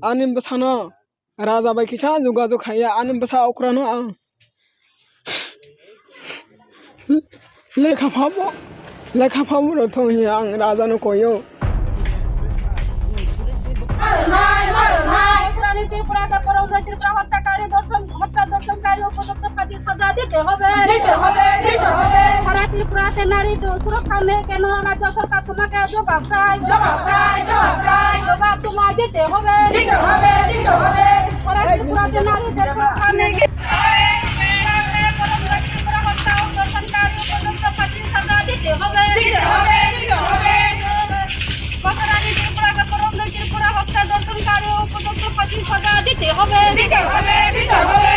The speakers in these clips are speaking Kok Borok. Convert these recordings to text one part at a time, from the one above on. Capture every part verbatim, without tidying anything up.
Ani bwsano raja bai kisa jogajog khaiya, ani bwsa okrano ang lekha phabo, lekha phabo rwthung hiya ang rajano koyo. Tripura ke Poronjoy Tripura হত্যাকারী, ধর্ষণ, হত্যা ধর্ষণকারী উপযুক্ত ফাঁসির সাজা দিতে হবে। দিতে হবে, দিতে হবে। সারা ত্রিপুরাতে নারী সুরক্ষা নেই কেন? রাজ্য সরকার তোমাকে জবাব চাই। জবাব চাই, জবাব চাই। জবাব তোমায় দিতে হবে। দিতে হবে, দিতে হবে। সারা ত্রিপুরাতে নারীদের সুরক্ষা নেই কেন? ত্রিপুরা হত্যা ও ধর্ষণকারী উপযুক্ত ফাঁসির সাজা দিতে হবে। দিতে হবে, দিতে হবে। গতরানি ত্রিপুরা, গতরঙ্গ ত্রিপুরা হত্যা ধর্ষণকারী উপযুক্ত ফাঁসির সাজা দিতে হবে। দিতে হবে, দিতে হবে।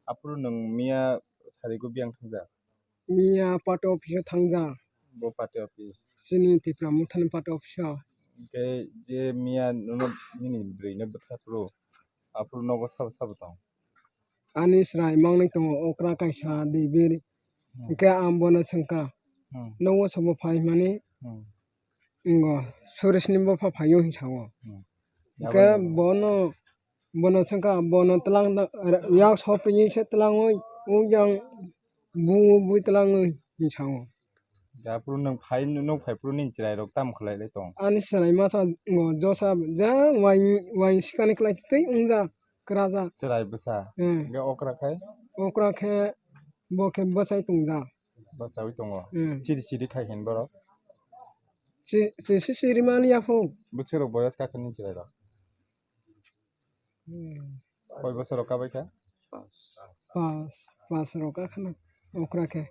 Aphuru nwng miya sarigo biyang thangjak? Miya party office o thangjak. Bo party office? Chini Tipra Mothani party office o. Hwnkhe je miya nono nini bwrwino bwtharphuru, aphuru nogo sabo sabo tong? Ani chwrai mangnwi tongo, okra kaisa, dibir. Hmm. Hwnkhe ang bono swngkha, hmm, nogo sobo phai hwnmani? Hmm. Ngo, Suresh ni bopha phaio hinwi sao. Hmm. Hwnkhe yaboni bono, bono swngkha, bono twlang da-, yak sopringwi se twlangwi, o yang bu, bu twlangwi hinwi sao. Aphuru nwng phai, nwng phaiphuru nini chwrairok tamo khlailai tong? Ani chwrai masa ngo josa ja wai, wai sikani khlai tei wngjak kwrajak. Chwrai bwsa? Hmm. Hwnkhe okra khai? Okra khe bo khe bwsai tongjak. Bwsaui tongo? Hmm. Chiri chiri khai hin borok? Chi-, chisi chiri mani yaphu. Bwswk rok boyas kakhe nini chwrairok? Hmm. Koi bosor rok kabai kha? Pas, pas rok kakhwna okra khe.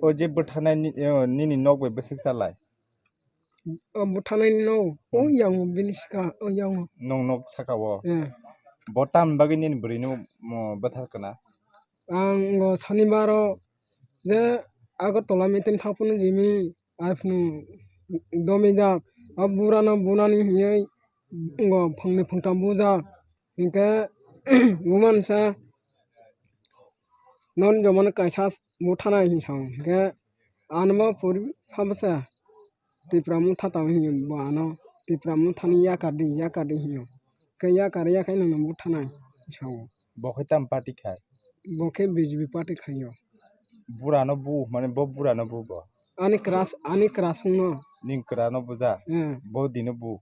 O je bwtharnai ni, o nini nok bai bwswk chalai? O bwtharnai ni nok, o, hmm, yang bini sika, o yang. Nwng nok saka o? Eh. Bo tamni bagwi nini bwrwi no, mo, bwthar kana? Ang o Sonibar o je Agartala meeting thangphano jimi. Aphano domijak, o burano bunani hinwi ngo phangni phangtham bujak. Hinkhe bumansa non jomano kaisa buthanai hinwi sao. Hinkhe anobo puri phabasa Tipra motha tang hinwi bo ano Tipra mothani yakar di, yakar di hinwi. Khe yakar yakhai nwngno buthanai sao. Bo khe tam party khai? Bo khe B J P party khaio. Burano bu, mane bo burano bu bo? Ani crush, ani crush wngno. Ning kwrano buja? Eh. Bo dino bu?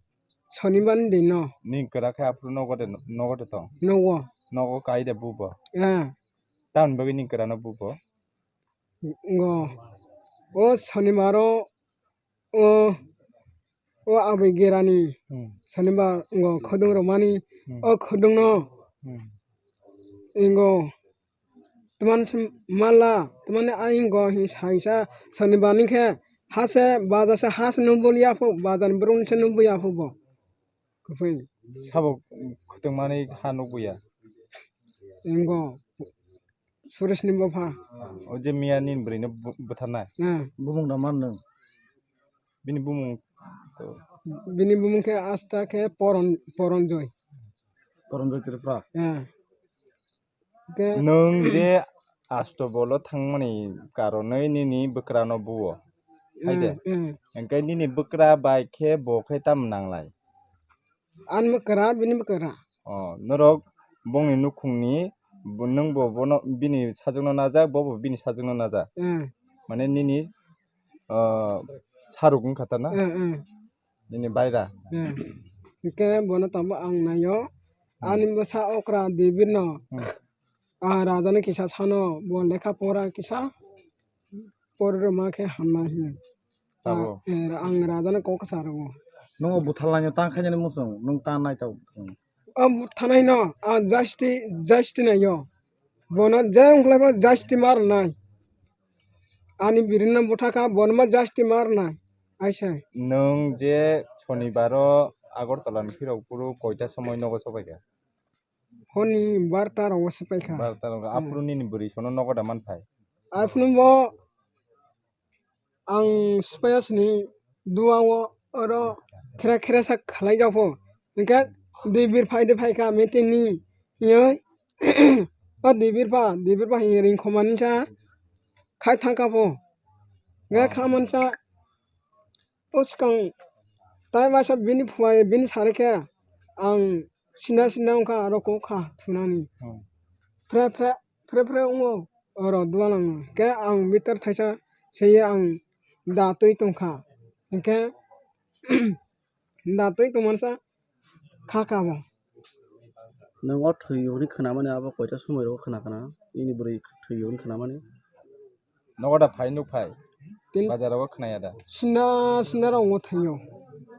Sonibar ni dino. Ning kwra khe aphuru nogo de, nogo de tong? Nogo. Nogo kai de bu bo? Eh. Tamni bagwi ning kwrano bu bo? Ngo. O Sonibaro o, o aboi gerani, hmm, Sonibar ngo khudung romani, hmm, o khudungno, hmm, ngo tman se mala, tman ai ngo hin saisa Sonibar ni khe hase baja se has nubul yaphu, baja ni brung se nubul yaphu bo. Kwpui. Sabo khutungmani ha nukbuya? Ngo. Suresh ni bopha. O je miya nini bwrwi no bu-, butharnai? Eh. Bumung da man nwng? Bini bumung to? Bini bumung khe asta khe Poron-, Poronjoy. Poronjoy Tripura? Eh. Khe nwng je Astobol o thangmani karonwi nini bwkrano buo. Hai de? Eh, eh. Hwnkhe nini bwkra bai khe bo khe tamo nanglai? Ani bwkra, bini bwkra. O, norok bongni nukhungni, bo, nwng bo bono, bini sajwkno najak, bo bo bini sajwkno najak. Eh. Mane nini, o, saruk wngkha ta na? Eh, eh. Nini baira. Eh. Hwnkhe bono tamo ang naio. Hmm. Ani bwsa okra Debirno. Hmm. Ah, rajani kisa sano, bo lekha pora kisa pori rwma khe hamnai hinwi. Tabo. Ah, eh, ang rajani kok kwcharo. Nwng o butharlaino tang khainani muchung, nwng ta nai tabuk. O butharnaino, ah, justice, justice naio. Bono je wngkhlaibo justice ma rwnai. Ani birino buthakha, bono ma justice ma rwnai. Aisa. Nwng je Sonibaro Agartala ni phirok phuru koita somoi nogo sobaikha? Honi barta rogo se paikha. Barta rogo. Hmm. Aphuru nini bwrwi sono nogo da manphai? Aphuru bo ang sipaiya sini duao oro khera khera sa khalai japho. Hingke dui bir phai de phaikha meeting ni. Yoi. O dibir pa, dibir pa hinwi ring khomani sa khai thangkha pho. Ga kha mansa o swkang tai masa bini phuai bini sari khe ang sinda sinda wngkha aro kok kha thunani. Hmm. Phre phre phre phre wngo oro dua nango. Khe ang bitor thaisa seye ang da twi tongkha. Hinkhe da twi tongmansa kha kha bo. Nwng o thwi hwnwi khwnamani abo koita somoi rogo khna khna? Nini bwrwi thwi hwnwi khwnamani? Nogo da phai nuk phai. Tin- Bazar rogo khwnaya da? Sinda sinda rok wngo thwio.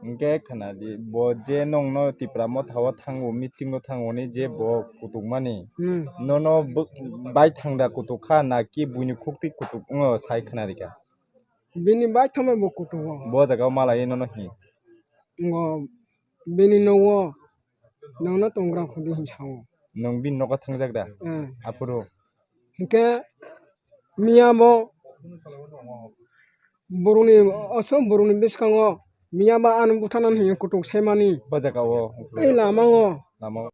Hinkhe khna di, bo je nongno Tipra Motha o thango, meeting o thango ni je bo kutuk mani. Hmm. Nono bo-, bai thang da kutuk kha na ki buini khuk twi kutuk wngo sai khna rikha? Bini bai thangma bo kutuk o. Bo jaga o malai nono hi? Ngo bini nogo nangno tongra khudi hin sao. Nwng bini nogo thangjak da? Eh. Aphuru? Hinkhe miya bo borokni, aswk borokni bwskango miya ba ano buthanani hinwi kutuk semani. Bo jaga o? Ei lama o. Lama o?